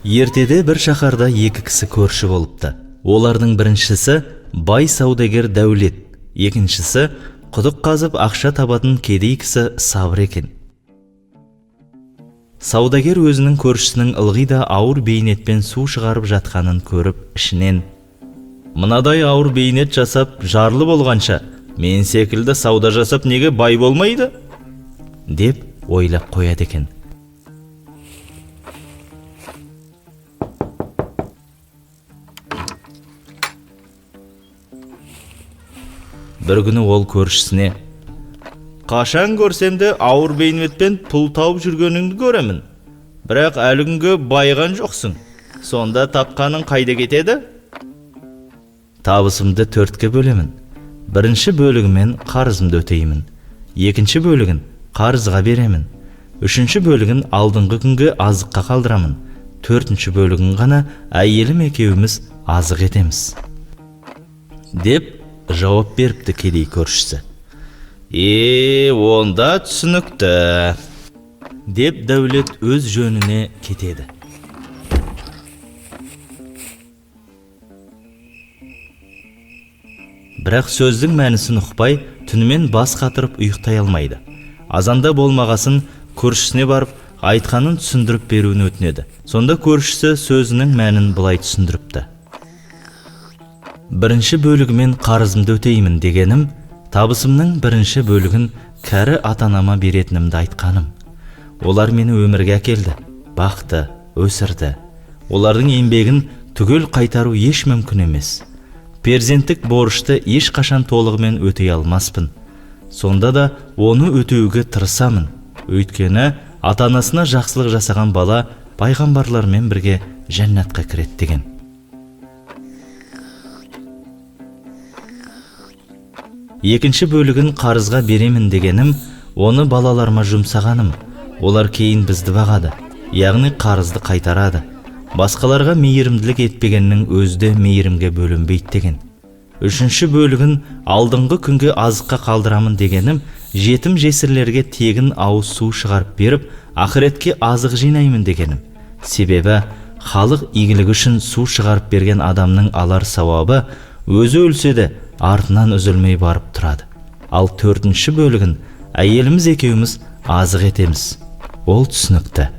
Ертеде бір шаһарда екі кісі көрші болыпты. Олардың біріншісі бай саудагер Дәулет, екіншісі құдық қазып ақша табатын кедей кісі Сабыр екен. Саудагер өзінің көршісінің ылғи да ауыр бейнетпен су шығарып жатқанын көріп, ішінен: «Мынадай ауыр бейнет жасап жарлы болғанша, мен секілді сауда жасап неге бай болмайды?» деп ойлап қояды екен. Бір күні ол көршісіне: «Қашан көрсем де ауыр бейнетпен пұл тауып жүргеніңді көремін, бірақ әлі күнге байыған жоқсың. Сонда тапқаның қайда кетеді?» «Табысымды төртке бөлемін. Бірінші бөлігімен қарызымды өтеймін, екінші бөлігін қарызға беремін, үшінші бөлігін алдыңғы күнге азыққа қалдырамын, төртінші бөлігін ғана әйелім екеуміз азық етеміз», деп жауап беріпті кедей көршісі. «Е, онда түсінікті», деп Дәулет өз жөніне кетеді. Бірақ сөздің мәнісін ұқпай, түнімен бас қатырып ұйықтай алмайды. Азанда болмағасын көршісіне барып, айтқанын түсіндіріп беруін өтінеді. Сонда көршісі сөзінің мәнін былай түсіндіріпті: «Бірінші бөлігімен қарызымды өтеймін дегенім, табысымның бірінші бөлігін кәрі ата-анама беретінімді айтқаным. Олар мені өмірге әкелді, бақты, өсірді. Олардың еңбегін түгел қайтару еш мүмкін емес. Перзенттік борышты ешқашан толығымен өтей алмаспын. Сонда да оны өтеуге тырысамын. Өйткені ата-анасына жақсылық жасаған бала пайғамбарлармен бірге жәннатқа кіреді» деген. Екінші бөлігін қарызға беремін дегенім, оны балаларыма жұмсағаным. Олар кейін бізді бағады, яғни қарызды қайтарады. Басқаларға мейірімділік етпегеннің өзі де мейірімге бөленбейді деген. Үшінші бөлігін алдыңғы күнге азыққа қалдырамын дегенім, жетім жесірлерге тегін ауыз су шығарып беріп, ақыретке азық жинаймын дегенім. Себебі халық игілігі үшін су шығарып берген адамның алар сауабы өзі өлсе де артынан үзілмей барып тұрады. Ал төртінші бөлігін әйеліміз екеуміз азық етеміз. Ол түсінікті.